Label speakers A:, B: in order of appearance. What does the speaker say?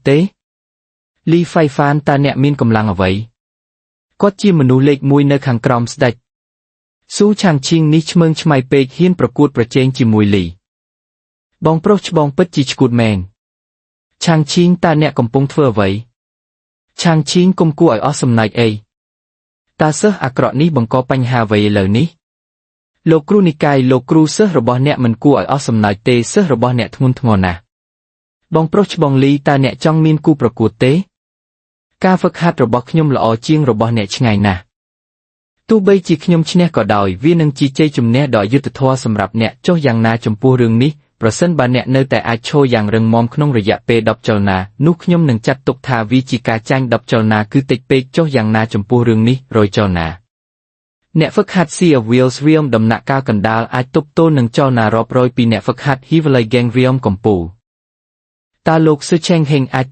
A: ទេលីហ្វៃហ្វានតើអ្នកមានកម្លាំងអ្វីគាត់ជាមនុស្សលេខ1នៅខាងក្រោមស្ដេចស៊ូឆាងឈីងនេះឆ្មើងឆ្មៃពេកហ៊ានប្រកួតប្រជែងជាមួយលីបងប្រុសច្បងពិតជាឈួតមែនឆាងឈីងតើអ្នកកំពុងធ្វើអ្វីឆាងឈីងគុំគួរឲ្យអស់សំណើចអីតើសិស្សអាក្រក់នេះបង្កបញ្ហាអ្វីឥឡូវនេះលោកគ្រូនិកាយលោកគ្រូសិស្សរបស់អ្នកមិនគួរឲ្យអស់សំណើចទេសិស្សរបស់អ្នកធ្ងន់ធ្ងរណាស់បងប្រុសច្បងលីតើអ្នកចង់មានគូប្រកួតទេការហ្វឹកហាត់របស់ខ្ញុំល្អជាងរបស់អ្នកឆ្ងាយណាស់ទោះបីជាខ្ញុំឈ្នះក៏ដោយវានឹងជាជ័យជំនះដ៏អយុត្តិធម៌សម្រាប់អ្នកចុះយ៉ាងណាចំពោះរឿងនេះប្រសិនបើអ្នកនៅតែអាចឈរយ៉ាងរឹងមាំក្នុងរយៈពេល10ចលនានោះខ្ញុំនឹងចាត់ទុកថាវាជាការចាញ់10ចលនាគឺតិចពេកចុះយ៉ាងណាចំពោះរឿងនេះ100ចលនាអ្នកហ្វឹកហាត់ Sea of Wheels Realm ដំណាក់កាលកណ្ដាលអាចទប់ទល់នឹងចលនារាប់រយពីអ្នកហ្វឹកហាត់ Heavenly Gang Realm កំពូលតើលោក Su Cheng Heng អាច